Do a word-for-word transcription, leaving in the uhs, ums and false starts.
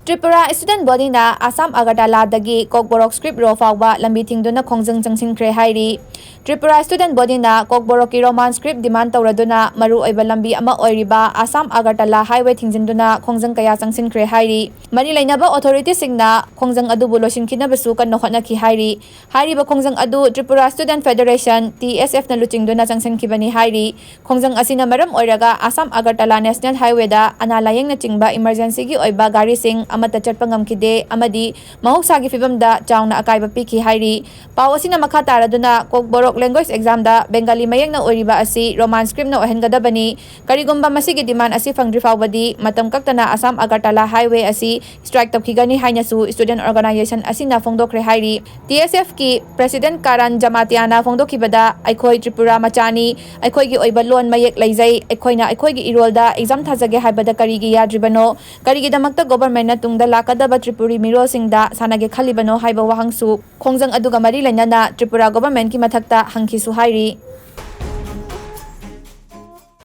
Tripura student ꯕꯣꯗꯤꯅ Assam ꯑꯒꯔꯇꯂꯥꯗꯒꯤ ꯀꯣꯛꯕꯣꯔꯣꯛ script ꯔꯣ ꯐꯥꯎꯕ ꯂꯝꯕꯤ ꯊꯤꯡꯗꯨꯅ ꯈꯣꯡꯖꯪ ꯆꯪꯁꯤꯟꯈ꯭ꯔꯦ ꯍꯥꯏꯔꯤ꯫ ꯇ꯭ꯔꯤꯄꯨꯔꯥ ꯏꯁꯇꯨꯗꯦꯟ ꯕꯣꯗꯤꯅ ꯀꯣꯛꯕꯣꯔꯣꯛꯀꯤ ꯔꯣꯃꯥꯟ ꯁ꯭ꯀ꯭ꯔꯤꯞ ꯗꯤꯃꯥꯟ ꯇꯧꯔꯗꯨꯅ ꯃꯔꯨꯑꯣꯏꯕ ꯂꯝꯕꯤ ꯑꯃ ꯑꯣꯏꯔꯤꯕ ꯑꯁꯥꯝ ꯑꯒꯔꯇꯂꯥ ꯍꯥꯏꯋꯦ ꯊꯤꯡꯖꯤꯟꯗꯨꯅ ꯈꯣꯡꯖꯪ ꯀꯌꯥ ꯆꯪꯁꯤꯟꯈ꯭ꯔꯦ ꯍꯥꯏꯔꯤ꯫ ꯃꯔꯤ ꯂꯩꯅꯕ ꯑꯣꯊꯣꯔꯤꯇꯤꯁꯤꯡꯅ ꯈꯣꯡꯖꯪ ꯑꯗꯨꯕꯨ ꯂꯣꯏꯁꯤꯟꯈꯤꯅꯕꯁꯨ ꯀꯟꯅ ꯍꯣꯠꯅꯈꯤ ꯍꯥꯏꯔꯤ꯫ ꯍꯥꯏꯔꯤꯕ ꯈꯣꯡꯖꯪ ꯑꯗꯨ ꯇ꯭ꯔꯤꯄꯨꯔꯥ ꯏꯁꯇꯨꯗꯦꯟ ꯐꯦꯗꯔꯦꯁꯟ, ꯇꯤ ꯑꯦꯁ ꯑꯦꯐꯅ ꯂꯨꯆꯤꯡꯗꯨꯅ ꯆꯪꯁꯤꯟꯈꯤꯕꯅꯤ ꯍꯥꯏꯔꯤ꯫ ꯈꯣꯡꯖꯪ ꯑꯁꯤꯅ ꯃꯔꯝ ꯑꯣꯏꯔꯒ ꯑꯁꯥꯝ ꯑꯒꯔꯇꯂꯥ ꯅꯦꯁꯅꯦꯜ ꯍꯥꯏꯋꯦꯗ ꯑꯅꯥ ꯂꯥꯌꯦꯡꯅꯆꯤꯡꯕ ꯏꯃꯔꯖꯦꯟꯁꯤꯒꯤ ꯑꯣꯏꯕ ꯒꯥꯔꯤꯁꯤꯡ ꯑꯃꯠꯇ ꯆꯠꯄ ꯉꯝꯈꯤꯗꯦ ꯑꯃꯗꯤ ꯃꯍꯧꯁꯥꯒꯤ ꯐꯤꯕꯝꯗ ꯆꯥꯎꯅ ꯑꯀꯥꯏꯕ ꯄꯤꯈꯤ ꯍꯥꯏꯔꯤ꯫ ꯄꯥꯎ ꯑꯁꯤꯅ ꯃꯈꯥ ꯇꯥꯔꯗꯨꯅ ꯀꯣꯛꯕꯣꯔꯣꯛ ꯂꯦꯡꯒ꯭ꯋꯦꯖ ꯑꯦꯛꯖꯥꯝꯗ ꯕꯦꯡꯒꯥꯂꯤ ꯃꯌꯦꯛꯅ ꯑꯣꯏꯔꯤꯕ ꯑꯁꯤ ꯔꯣꯃꯥꯟ ꯁ꯭ꯀ꯭ꯔꯤꯞꯅ ꯑꯣꯏꯍꯟꯒꯗꯕꯅꯤ꯫ ꯀꯔꯤꯒꯨꯝꯕ ꯃꯁꯤꯒꯤ ꯗꯤꯃꯥꯟ ꯑꯁꯤ ꯐꯪꯗ꯭ꯔꯤ ꯐꯥꯎꯕꯗꯤ ꯃꯇꯝ ꯀꯛꯇꯅ ꯑꯁꯥꯝ ꯑꯒꯔꯇꯂꯥ ꯍꯥꯏꯋꯦ ꯑꯁꯤ ꯁ꯭ꯇ꯭ꯔꯥꯏꯛ ꯇꯧꯈꯤꯒꯅꯤ ꯍꯥꯏꯅꯁꯨ ꯏꯁꯇꯨꯗꯦꯟ ꯑꯣꯔꯒꯅꯥꯏꯖꯦꯁꯟ ꯑꯁꯤꯅ ꯐꯣꯡꯗꯣꯛꯈ꯭ꯔꯦ ꯍꯥꯏꯔꯤ꯫ ꯇꯤ ꯑꯦꯁ ꯑꯦꯐꯀꯤ ꯄ꯭ꯔꯦꯁꯤꯗꯦꯟ ꯀꯥꯔꯟ ꯖꯃꯥꯇꯤꯌꯥꯅ ꯐꯣꯡꯗꯣꯛꯈꯤꯕꯗ, "ꯑꯩꯈꯣꯏ ꯇ꯭ꯔꯤꯄꯨꯔꯥ ꯃꯆꯥꯅꯤ, ꯑꯩꯈꯣꯏꯒꯤ ꯑꯣꯏꯕ ꯂꯣꯟ ꯃꯌꯦꯛ ꯂꯩꯖꯩ, ꯑꯩꯈꯣꯏꯅ ꯑꯩꯈꯣꯏꯒꯤ ꯏꯔꯣꯜꯗ ꯑꯦꯛꯖꯥꯝ ꯊꯥꯖꯒꯦ ꯍꯥꯏꯕꯗ ꯀꯔꯤꯒꯤ ꯌꯥꯗ꯭ꯔꯤꯕꯅꯣ? ꯀꯔꯤꯒꯤꯗꯃꯛꯇ ꯒꯣꯚꯔꯟꯃꯦꯟꯠꯅ ꯇꯨꯡꯗ ꯂꯥꯛꯀꯗꯕ ꯇ꯭ꯔꯤꯄꯨꯔꯤ ꯃꯤꯔꯣꯜꯁꯤꯡꯗ ꯁꯥꯟꯅꯒꯦ ꯈꯜꯂꯤꯕꯅꯣ?" ꯍꯥꯏꯕ ꯋꯥꯍꯪꯁꯨ ꯈꯣꯡꯖꯪ ꯑꯗꯨꯒ ꯃꯔꯤ ꯂꯩꯅꯅ ꯇ꯭ꯔꯤꯄꯨꯔꯥ ꯒꯣꯚꯔꯟꯃꯦꯟꯠꯀꯤ ꯃꯊꯛꯇ ꯍꯪꯈꯤꯁꯨ ꯍꯥꯏꯔꯤ꯫